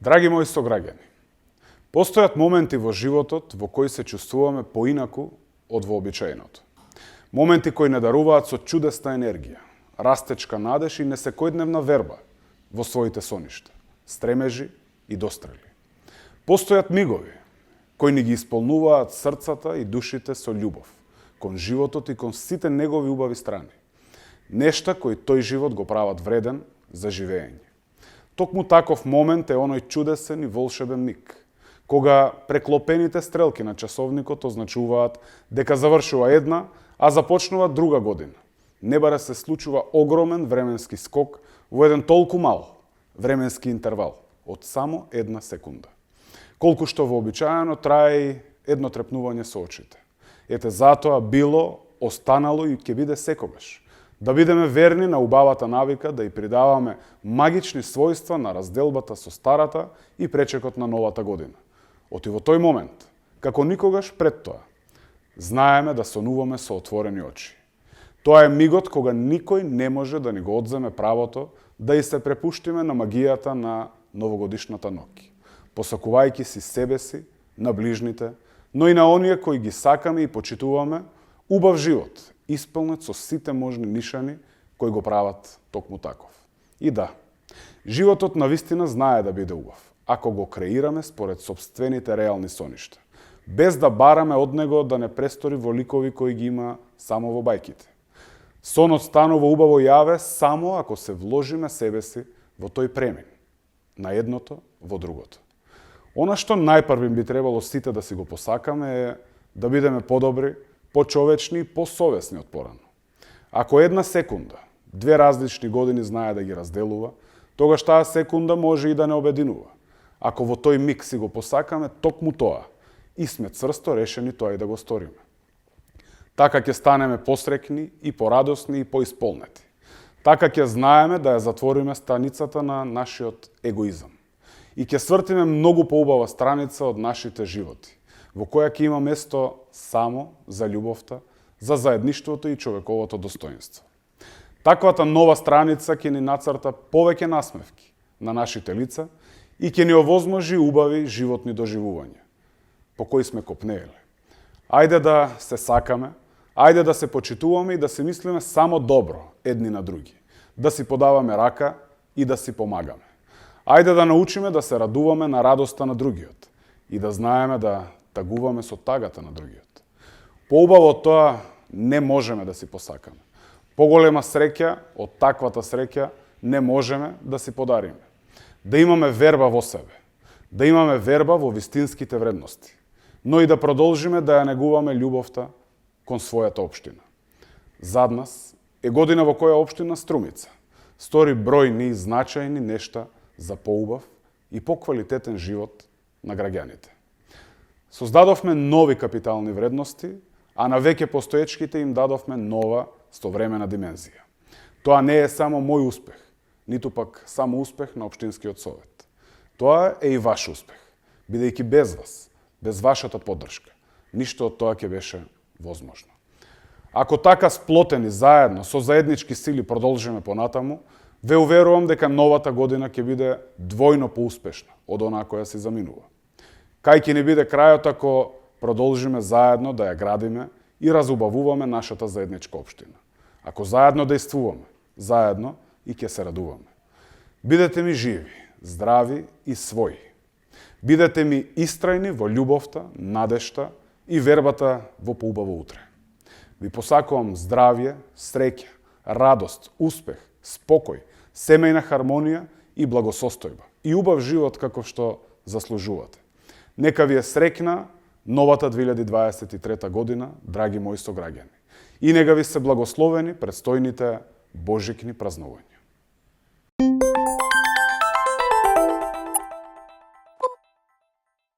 Драги мои сограѓани, постојат моменти во животот во кои се чувствуваме поинаку од вообичаеното. Моменти кои не даруваат со чудесна енергија, растечка надеж и несекојдневна верба во своите соништа, стремежи и дострели. Постојат мигови кои ни ги исполнуваат срцата и душите со љубов кон животот и кон сите негови убави страни. Нешта кои тој живот го прават вреден за живење. Токму таков момент е оној чудесен и волшебен миг, кога преклопените стрелки на часовникот означуваат дека завршува една, а започнува друга година. Не бара се случува огромен временски скок во еден толку мал временски интервал од само една секунда. Колку што вообичаено трае и едно трепнување со очите. Ете затоа било, останало и ќе биде секогаш. Да бидеме верни на убавата навика да и придаваме магични својства на разделбата со старата и пречекот на новата година. Оти во тој момент, како никогаш пред тоа, знаеме да сонуваме со отворени очи. Тоа е мигот кога никој не може да ни го одземе правото да и се препуштиме на магијата на новогодишната ноќ, посакувајќи си себе си, на ближните, но и на оние кои ги сакаме и почитуваме, убав живот, исполнет со сите можни нишани кои го прават токму таков. И да, животот навистина знае да биде убав, ако го креираме според сопствените реални соништа, без да бараме од него да не престори во ликови кои ги има само во бајките. Сонот станува убаво јаве само ако се вложиме себе си во тој премин, на едното во другото. Она што најпрвим би требало сите да си го посакаме е да бидеме подобри, почовечни и посовесни од порано. Ако една секунда, две различни години знае да ги разделува, тогаш таа секунда може и да не обединува. Ако во тој миг си го посакаме токму тоа и сме црсто решени тоа и да го сториме. Така ќе станеме посрекни и порадосни и поисполнети. Така ќе знаеме да ја затвориме страницата на нашиот егоизам. И ќе свртиме многу поубава страница од нашите животи, во која ќе има место само за љубовта, за заедништвото и човековото достоинство. Таквата нова страница ќе ни нацрта повеќе насмевки на нашите лица и ќе ни овозможи убави животни доживувања, по кои сме копнееле. Ајде да се сакаме, ајде да се почитуваме и да си мислиме само добро едни на други, да си подаваме рака и да си помагаме. Ајде да научиме да се радуваме на радоста на другиот и да знаеме да тагуваме со тагата на другиот. Поубаво од тоа не можеме да си посакаме. Поголема среќа од таквата среќа не можеме да си подариме. Да имаме верба во себе, да имаме верба во вистинските вредности, но и да продолжиме да ја негуваме љубовта кон својата општина. Зад нас е година во која општина Струмица стори бројни и значајни нешта за поубав и поквалитетен живот на граѓаните. Создадовме нови капитални вредности, а на веќе постоечките им дадовме нова современа димензија. Тоа не е само мој успех, ниту пак само успех на Општинскиот совет. Тоа е и ваш успех, бидејќи без вас, без вашата поддршка, ништо од тоа ќе беше возможно. Ако така сплотени заедно со заеднички сили продолжиме понатаму, ве уверувам дека новата година ќе биде двојно поуспешна од онаа која се заминува. Кај ќе ни биде крајот ако продолжиме заедно да ја градиме и разубавуваме нашата заедничка општина. Ако заедно действуваме, заедно и ќе се радуваме. Бидете ми живи, здрави и своји. Бидете ми истрајни во љубовта, надежта и вербата во поубаво утре. Ви посакувам здравје, среќа, радост, успех, спокој, семејна хармонија и благосостојба. И убав живот каков што заслужувате. Нека ви е среќна новата 2023 година, драги мои сограѓани. И нека ви се благословени предстојните божикни празнувања.